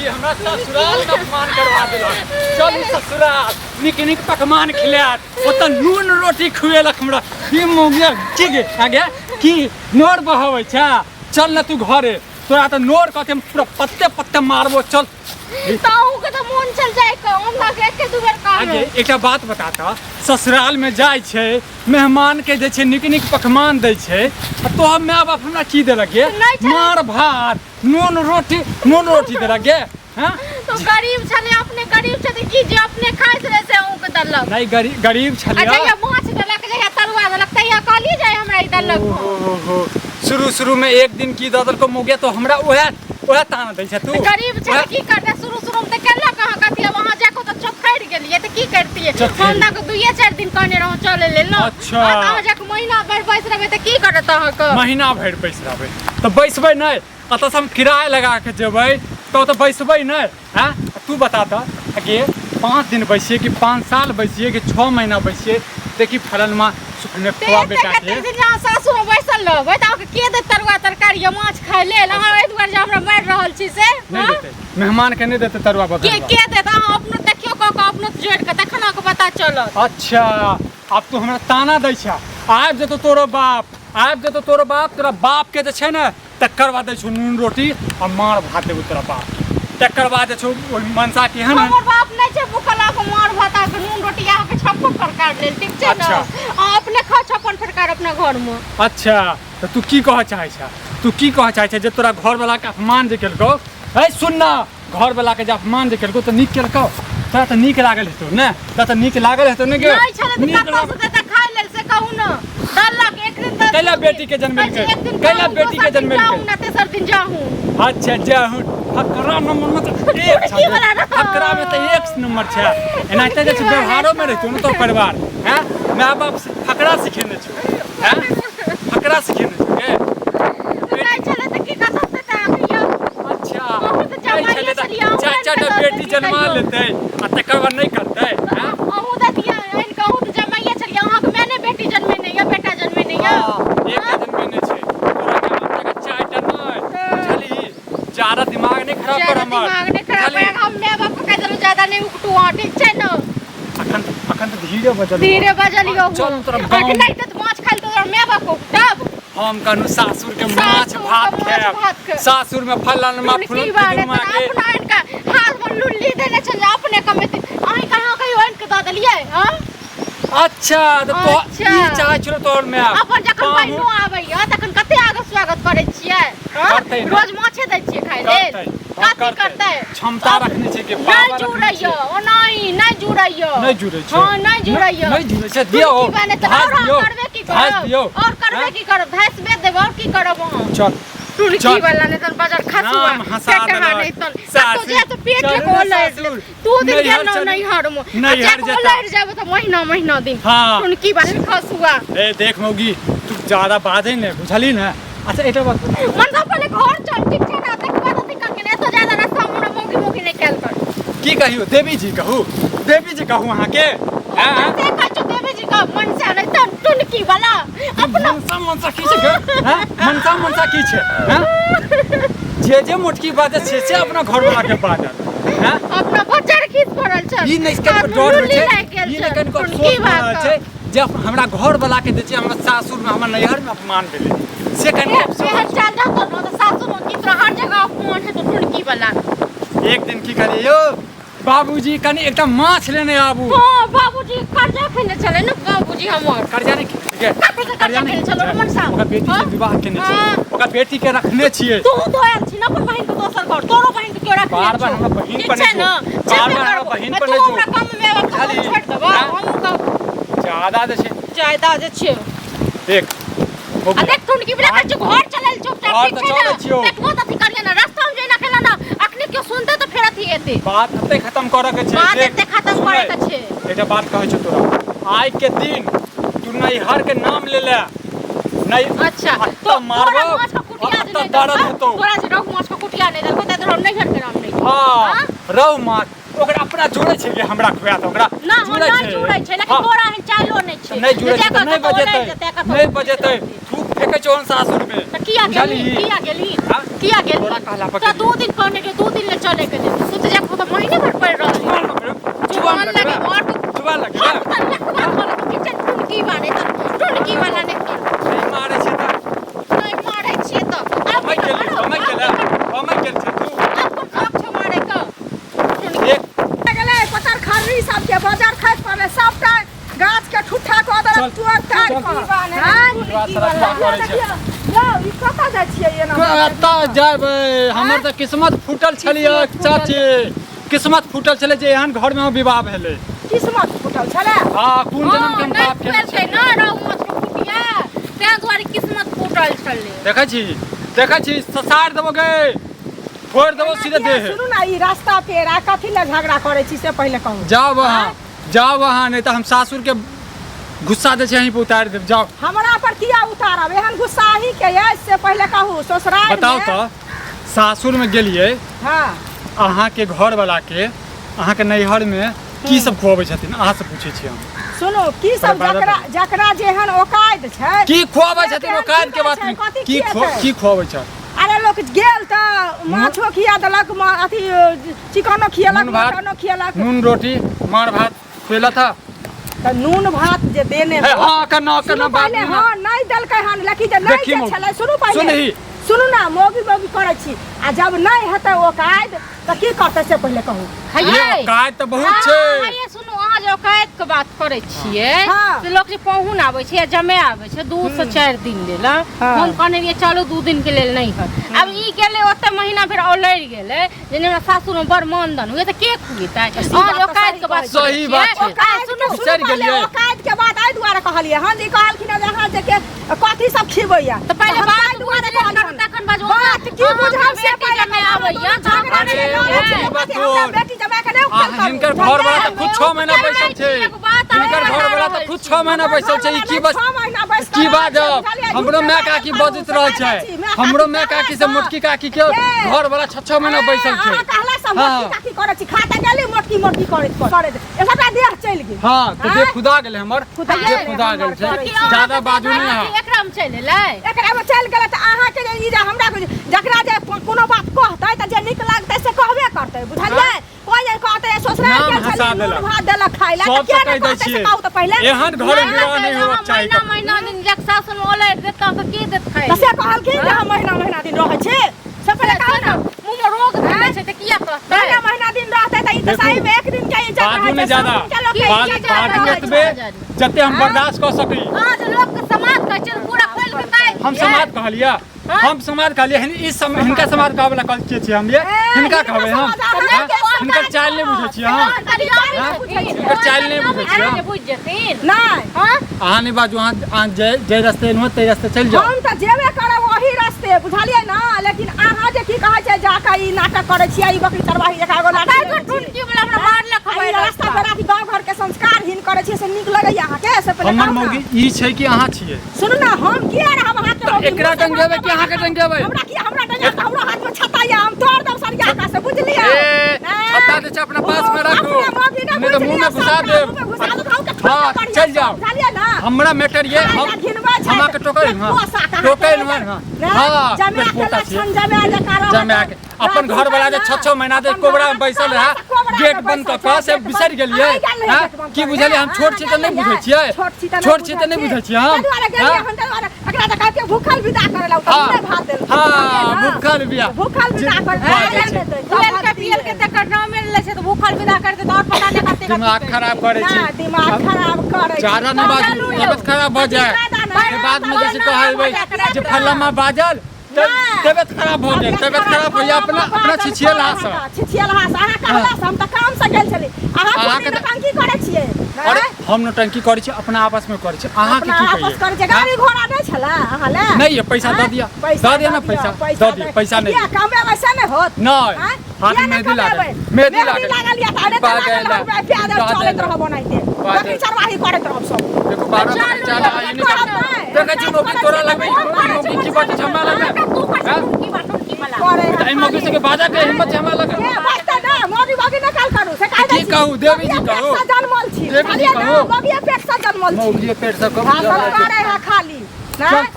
हमरा ससुराल में अपमान करवा देलक। चलू ससुराल, नीक नीक पकवान खिलायत, ओतऽ नून रोटी खुएलक हमरा ई मौगिया। की गे आगे की नोर बहबै छै? चल ने तू घरे, तोरा तऽ नोर कहते हम पूरा पत्ते पत्ते मारबो, चल। तऽ अहूँके तऽ मोन चल जाय के, हम तऽ एके दू बेर आगे कहलहुँ। एकटा बात बता, तऽ ससुराल में जाइ छै, मेहमान के जे छै नीक नीक पकवान दै छै, आ तोहर माय बाप हमरा की देलक गे? नहि छलै। मार भात नून रोटी, नून रोटी देलक गे? हाँ? तो गरीब छलै, अपने गरीब छलै की जे अपने खाइत रहे से अहूँके देलक? नहीं, गरीब गरीब आ छलियै। जहिया माछ देलक, जहिया तरुआ देलक, तहिया कहलियै जे हमरा ई देलक। ओहो, शुरू शुरू में एक दिन की दऽ देलको मौगिया, तो हमरा उएह उएह ताना दै छै तू। तऽ गरीब छलै की करतै? शुरू शुरू में तऽ केलक अहाँ कथी, अब अहाँ जाकऽ तऽ चोखड़ि गेलियै तऽ की करतियै? चोखड़ि। हम तऽ दुइये चारि दिन कहने रहौं चलै लेल ने। अच्छा। आ तऽ अहाँ जाकऽ महीना भरि बैस रहबै तऽ की करत अहाँके? महीना भरि बैस रहबै तऽ बैसबै नहि, एतऽसँ हम किराया लगा के जेबै तऽ ओतऽ बैसबै नहि। हँ, तू बता तऽ गे, 5 दिन बैसिए कि 5 साल बैसिए कि 6 महीना बैसिए? देखी फलनमा सुखने ते खुआ एते बेटा कते के दिन अहाँ सासुरमे बैसल रहबै तऽ अहाँके के देत तरुआ तरकारी या माछ खाय लेल? अहाँ एहि दुआरे जे हमरा मारि रहल छी से? नहि हँ? देतै, मेहमान के नहि देतै तरुआ के बकरुआ। के देत? अहाँ अपनो देखियौ कऽ कऽ, अपनो जोड़ि कऽ, तखन अहाँके पता चलत। अच्छा, आब तू हमरा ताना दै छ? आबि जेतौ तोरो बाप, आबि जेतौ तोरो बाप, तोरा बाप के जे छै ने तकर बाद दै छौ नून रोटी आ मार भात देबौ तोरा बाप, तकर बाद जे छौ ओहि मनसा केहन है। हमर बाप नहि छै भूखल अहाँके मार भात, अहाँके नून रोटी, अहाँके 56 प्रकार लेल, ठीक छै ने? अच्छा। अहाँ अपने खाउ 56 प्रकार अपना घरमे। अच्छा, तऽ तू की कहऽ चाहै छ? तू की कहऽ चाहै छ जे तोरा घरवला के अपमान जे केलकौ? है सुन ना, घरवला के जे अपमान जे केलकौ तऽ नीक केलकौ? तोरा तऽ नीक लागल हेतौ ने? तोरा तऽ नीक लागल हेतौ ने गे? नहि छलै तऽ नीक कतऽ लागल। से देतै खाय लेल से कहू ने? देलक एक दिन तऽ कैला दू दिन। बेटी के जन्मेलकै? कहै छै, एक दिन कैला खाहू, बेटी के दोसर दिन जन्मेलकै? जाहू ना, तेसर दिन जाहू। अच्छा जाहू, फकरा नंबर में तऽ एक की वाला छै, रहा? फकरा में तऽ एक नंबर छै। एनाहिते जे छै की वाला व्यवहारो में रहितौ ने तो परिवार हैं, माय बाप से फकरा सिखेने छौ हैं, फकरा सिखेने छौ गे? नहि छलै तऽ की कतऽ से देतै अहाँके यौ? अच्छा। अहूँ तऽ नहि जमाइए छलै तऽ छलियै, अहूँ चारि आनि चारि कऽ टा दऽ बेटी देतियै जन्मा कहियो। लेतै आ तकर बाद नहि करतै हैं? अहूँ तऽ दिया आनि कऽ, अहूँ तऽ जमाइए छलियै, अहाँके माय नहि बेटी जन्मेने यऽ, बेटा जन्मेने यऽ? हाँ, एकटा जन्मेने छै, तोरा के हमरा के चारिटा। नहि बुझलही, ज्यादा दिमाग नहि खराब कर ज्यादा हमर। दिमाग नहि खराब बुझलही? कर, हम माय बाप के कहि देलहुँ ज्यादा नहि उकटू अहाँ, ठीक छै ने? अखन तऽ धीरे बजल। धीरे बजलियौ। चल न तोरा अहाँके गाँव। नहि तऽ माछ खाइ तऽ तोरा माय बाप के उकटब? हम कहनु सासुर के माछ सासुर के भात माछ खायब, भात खायब। सासुर में फलन मा टुनकी फुलन बारे फुदुमा तऽ के अपना आनि कऽ हाथ मे लुल्ली देने छल जे अपने कमेतै, अहीं कहाँ कहियो आनि कऽ दऽ देलियै? हँ? अच्छा, तऽ तो अच्छा। ई चाहै छलो तोहर माय अपन जखन पाहुन- बहिनो आबैया तखन कते आगे स्वागत करै छियै? हँ? करतै ने। रोज माछे दै छियै खाय लेल? करतै, हँ, कथी करतै? क्षमता रखने छै कि नहि पावर रखने जुड़ैया छै। ओनाही नहि जुड़ैया। नहि जुड़ै छै? हँ, नहि जुड़ैया। नहि जुड़ै छै? दियौ, की बने तऽ धास और अहाँ दियौ, करबे की धास करब? दियौ। और करबे हँ? की करब? धासबे देब, और की करब अहाँ? चल। टुनकी चल। वाला नहि तन बाजार खसुआ नाम हंसा पेटहा देलक। नहि तन कतौ सासुर। जे तऽ पेट चलू के ने ओलरि सासुर। दू दिन नैहर गेलहुँ चलू। नैहर मे आ नैहर जाके जेता। ओलरि जायब तऽ महीना महीना दिन। हाँ। टुनकी वाला खसुआ। ए देख मौगी, तू ज्यादा बाजै ने, बुझली ने? अच्छा, एकटा बात बता। मन तऽ पहिले घर चल, ठीक छै ने? तकर बाद अथी करके ने एतऽ ज्यादा रास्ता हमरा मौगी मौगी नहि कयल कर। की कहियो देवी जी, कहू देवी जी, कहू अहाँके हैं? से कहै छौ देवी जी का मनसा नहि तऽ टुनकी वाला अपना मनसा मनसा की छै गे? हैं? मनसा मनसा की छै हैं? जे जे मोटकी बाजत से से अपना घरवाला के बाजत हैं? अपना बच्चा खींच पड़ल छै। ई नहि कनिको डर होइ छै, ई नहि कनिको अफसोस भऽ रहल छै जे हमरा घर वाला के जे छै हमरा सासुर में, हमर नैहर में अपमान भेलै, से कनिको अफसोस एहन चाल रहतो न तऽ सासुर में की तोरा हर जगह अपमान हेतौ टुनकी वाला। एक दिन की कहलियै, यौ बाबूजी, कनि एकटा माछ लेने आबू। हँ, बाबूजी कर्जा खेने छलै ने बाबूजी हमर। कर्जा नहि खेने छै गे। कथी के कर्जा खेने छलौ रे मनसा? ओकर बेटी हँ? से विवाह केने छै। हँ। ओकर बेटी के रखने छियै। तू तो आयल छी ने अपन बहिन के दोसर घर, तोरो बहिन के केओ रखने बार बार छौ। हमरा बहिन ठीक पर छै नहि ने? जो। जेबे बार बार हमरा करबो। बहिन आ पर तू नहि जो। हमरा कम में आब बुझलिही? छोड़ि देबऽ? हँ? हम कहब ज्यादा जे छै ज्यादा जे छै। देख हो आ गेल। देख टुनकी बिना कहै छियौ, घर चलल चुपचाप, घर ठीक तऽ छै ने? चलै छियौ। पेटबो तऽ अथी करिहे ने, रस्ता मे जेना केना ने अखने केओ सुनतै तऽ फेर अथी हेतै। बात एते खत्म करऽ के छै। बात देख, एते खत्म सुनै, करे के छै। एकटा बात कहै छौ तोरा, आइ के दिन तू नैहर के नाम ले ले नहीं। अच्छा, अत्ता तो तोरा मारबो, माछ के कुटिया जे अत्ता नहि दर्द देलकौ, हेतौ। तोरा जे रहु माछ के कुटिया नहि देलकौ, ताहि दुआरे नैहर के नाम नहि। हाँ, हाँ? रहु माछ ओकरा अपना जोड़ै छै कि हमरा खुआत ओकरा? ना, हम जुड़ै नहि जुड़ै छै, लेकिन हाँ। तोरा एहन चालो नहि छै। नहि जुड़ै जे छै तऽ नहि कतौ बजेतै, ओलरि जेतै, कतौ नहि बजेतै, थूक फेकै छौ सासुर मे। तऽ किया गेली? बुझलही? किया गेली? हाँ? किया गेली? तोरा कहला पर तऽ गेली। 2 दिन कहने रहियौ, 2 दिन ले चले के लेल। चल, तोड़ ताड़ चल। कऽ। हाँ? बुढ़वा सरसवा करै छै। यौ, ई कतऽ जाइ छियै एना? कतऽ जेबै? हमर तऽ किस्मत फूटल छलियै चाची, किस्मत फूटल छलै जे एहन घरमे हम विवाह भेलै। किस्मत फूटल छलै? हँ, कोन जन्म के हम नहि पाप केने खुएलकै छी। ने रहु माछ के कुटिया, तें दुआरे किस्मत फूटल छलै। देखै छी, देखै छी, ससार देबो गे, फोड़ि देबो सीधे देह। सुनू ने, ई रास्ता पेड़ा कथी लए झगड़ा करै छी से पहिले कहू। जाउ अहाँ, जाउ अहाँ, नहि तऽ हम सासुरके गुस्सा जे छै अहीं पर उतारि देब। जाउ। हमरा पर किया उतारब? एहन गुस्सा अहीं के अछि से पहिले कहू। ससुराल बताउ तऽ, सासुरमे गेलियै, हाँ, अहाँके घरवला के अहाँके नैहरमे की सब खुअबै छथिन? अहाँ से पूछै छी हम। सुनू, की सब बड़ा जकरा जकरा जेहन औकात छै। की खुआबै छथिन? तेहन औकात के की बात छै, नहि, कथी की खिएतै? की खुआबै छै? अरे लोक गेल तऽ माछो खिया देलक, अथी चिकनो खियलक, नून भात, मटनो खियलक। नून रोटी मार भात खुएलक हँ? तऽ नून भात जे देने हे, हो, हाँ के ना के सुनू ना बात पहिले, नहीं ना। हाँ, नहीं देलकै हन, लेकिन जे नहीं देखी जे मौगी। छलै, सुनू पहिले। सुनही। सुनू ना, मौगी मौगी करै छी, आ जब नहीं हेतै औकात तऽ की करतै से पहिले कहू। हइये। ये औकात तऽ बहुत छै। हइये, सुनू, अहाँ जे औकात के बात करै छियै हाँ। से लोक जे पाहुन आबै छै या जमे आबै छै 2 से 4 दिन लेल, हाँ। हम कहने रहियै चलू 2 दिन के लेल नहीं है। आब ई गेलै ओते महीना फेर औलरि गेलै, जे हमरा सासुर में बड़ मानधन हुए तऽ के खुएतै? बात अहाँ जे तऽ औकात सही के बात कहै करै सही बात छियै, छै। आ औकात सुनू, के सुनू बिसरि पहिले, गेलियै। औकात के बात एहि दुआरे कहलियै हन जे ई कहलखिन जे अहाँ जे के कथी सब खिबैया, तऽ पहिले हम बात ताहि दुआरे बुझि लेब, कहलियै। तखन बाजू। बात की अहाँके बुझब से बेटी पहिले जमाए कहू। आबैया, झगड़ा झगड़ा नहि नहि लड़ै होइया। छी, बात कथी हमरा तोर। बेटी जमाए के नहि आ उपकल करू। हिनकर घर वाला तऽ खुद 6 महीना उपकल बैसल छै। छी, एगो बात हिनकर अहाँ घर वाला बता तऽ खुद रहल 6 महीना बैसल छै। ई की बस छह महीना बैस की कऽ बाजब? रहल छै, बुझलियै? हमरो झूठ माय नहि काकी बाजू, बजैत रहै से छै। बाजै छी, माय हमरो काकी माय काकी से कहला मोटकी काकी के ए, घर वाला 6 6 महीना बैसल छै। अहाँ कहला से हाँ। मोटकी काकी करै छी, खा तऽ गेली मोटकी मोटकी करैत करैत ए सबटा देह चलि गेल। हाँ, तऽ देह आँय? खुदा गेलै हमर, खुदा देह गेलै खुदा हमर गेल छै। करै छी। ज्यादा बाजू नहि अहाँ। एकरा में चलि एलै? एकरा में चलि गेलै तऽ अहाँके जे ई जे हमरा के जकरा जे कोनो बात कहतै तऽ जे नीक लगतै से कहबे करतै, बुझलियै? कोइ जे कहतै ससुराल नाम गेल हँसा छली, नून देलक। भात देलक खाइ लए, तऽ सबसँ किया कहि नहि दै कहतै से छियै, कहू तऽ पहिले। एहन घर में विवाह नहि होबाक चाही महीना कखनो। महीना दिन जब सासुर में ओलरि देत तऽ की देत खाइ तऽ से कहलखिन जे हम महीना महीना दिन रहै छी, से पहिले कहू ने। मुँह में रोग धरने छै तऽ किया कहतै? महीना महीना दिन रहतै तऽ ई तऽ देखू, सही में एक दिन के इज्जत बाजू रहै नहि छै, ज्यादा। सब दिन के लोक के बात इज्जत बाजू रहै छै। एतबे जते हम बर्दाश्त कऽ सकी। अहाँ जे लोक के समाज कहै छियै, पूरा खोलि के कहै हम छियै। समाज कहलियै? हाँ? हम समाज कहलियै? ई हिनका समाज कहै वाला कल के छियै हम? ये ए, हिनका कहबै हम? समाज अहाँ हाँ? के समाज हिनकर चालि नहि बुझै छियै हम। हाँ? हिनकर चालि नहि बुझै छियै हम। बुझि जेथिन। नहि। हाँ? अहाँ नहि बाजू। अहाँ अहाँ जे जे रस्ते एलहुँ ताहि रस्ते चलि जाउ। हम तऽ जेबे करब ओही रास्ते, बुझलियै ने? लेकिन अहाँ जे की कहै छै, जाकऽ ई नाटक करै छियै, ई बकरी चरवाही जकाँ एगो नाटक ताहि करै पर छी। टुनकी वाला हमरा मारलक आ हवे ई रास्ता पर राति गाँव घर के संस्कारहीन करै छियै, से नीक लगैया अहाँके? से पहिले हमर कहू ने। मौगी ई छै कि अहाँ छियै? सुनू ने, हम किया रहब अहाँके तऽ मौगी? एकरा मुँह से डंगेबै कि बात अहाँके डंगेबै? हमरा की, हमरा डंगेब तऽ हमरो हाथ में छत्ता यऽ, हम तोड़ देब सरिया कऽ से, बुझलियै? ए, छत्ता जे छै अपना पास में राखू, अपने मौगी ने नहि तऽ मुँह में बुझि लिअ, घुसा सबटा देब। मुँह में घुसा देब, हम के ठोक हाँ, के बढ़िया चलि से, जाउ। बुझलियै ने? हमरा मैटर ये खाय हम लए घिनबै छै हम अहाँके टोकै पेट हँ, पोसा कऽ टोकै अहाँके हँ, हँ, ने? हँ, जमाए पेट के पोसा छियै। लक्षण जमाए जकाँ रहत। जमाए के अपन घर वाला जे 6 6 महीना दे अपन कोबरा में घरवला बैसल रहे, कोबरा में गेट बंद कऽ बैसल कऽ, से छै, गेट बिसरि बंद। गेलियै? अहाँ गेल रहियै हँ? गेट बंद की करै? बुझलियै, हम छोट छी तऽ नहि अहाँ बुझै छियै? छोट छी तऽ छोट छी तऽ नहि बुझै छियै हम? ताहि दुआरे गेलियै हँ? हन, ताहि दुआरे एकरा तऽ कहतियै भूखल विदा करै लए, ओ तऽ हाँ। नूने भात देलकै। हाँ, बुझलियै ने? भूखल बिया। भूखल विदा करै लए बाजै आयल छै। हेतै, तब पियल के भात पियल के तकर नामे लै छै तऽ भूखल विदा करतै तऽ और पता नहि कते दिमाग खराब करै छी। ना, दिमाग खराब करै छी। ज्यादा नहि बाजू, चलू यौ। तबियत खराब भऽ जाय। ज्यादा नहि। फिर बाद में जैसे कहबै जे फल्लामा बाजल तऽ नहि। तबियत खराब भऽ गेल, तबियत खराब होइया अपना अपना छिछिएला सँ। छिछिएला से अहाँ कहला से, हम तऽ काम से गेल छली। अहाँ अहाँके कोन तऽ- नौटंकी करै छियै? अरे आँय? हम नौटंकी करै छी, अपना आपस में करै छी, अहाँके अपना की आपस कहियै? करै छियै। गाड़ी घोड़ा नहि छलै अहाँ लए? नहि ये, पैसा दऽ आँय? दिअ, दऽ दिअ ने पैसा, दऽ दिअ, पैसा नहि। किया कमेबै से नहि होत? नहि, आँय? हाथ किया में नहि मेहंदी लागल, कमेबै? मेहंदी लागल। लागल यऽ तऽ अरे तऽ बाजै लागल लए, रहबै, प्यादल बाजै चलैत लए। रहब ओनाहिते, बाजै। बकरी चरवाही करैत रहब सब। देखो 12 बजे चल आ, ई नहि करब नहि। देखै छी मौगी तोरा लगबै, ई मौगी की बात छै हमरा लगबै? तू कर हाँ? टुनकी बा, टुनकी वाला। करै तऽ एहि मौगी सबके बाजऽ के हिम्मत छै हमरा लग? ए, बजतै ने, मौगी मौगी नहि काल करू, से काहे की जाइ छी? कहू, देवी जी मौगिए कहू। पेटसँ जनमल छी, देवी जी बुझलियै ने? कहू। मौगिए पेटसँ जनमल छी। मौगिए पेट से कहू। भाषण करै है खाली। चल, नहि?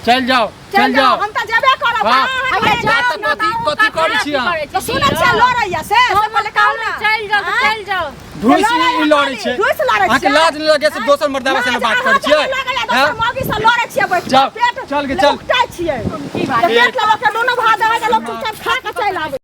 चलि जाउ, चलि जाउ। हम तऽ जेबे करब। हाँ। अहाँ हमे घरे जाउ जाउ तऽ ने। कथी कथी करै छी अहाँ? तऽ सुनै छियै लड़ैया से, से पहिले कहू ने। चलि जाउ तऽ आँय? चलि जाउ। ढूस ई लड़ै छै। ढूस लड़ै अहाँके छियै? लाज नहि लगैया से दोसर मर्दाबा से लाज बात करै अहाँके छियै? नहि लगैया, हैं? दोसर मौगी से लड़ै छियै बैठ जाउ, कऽ, पेट चल गे, चल। उकटाइ छियै। तऽ पेट लऽ कऽ दुनू भात दऽ लोक चुपचाप खा कऽ चलि आबै।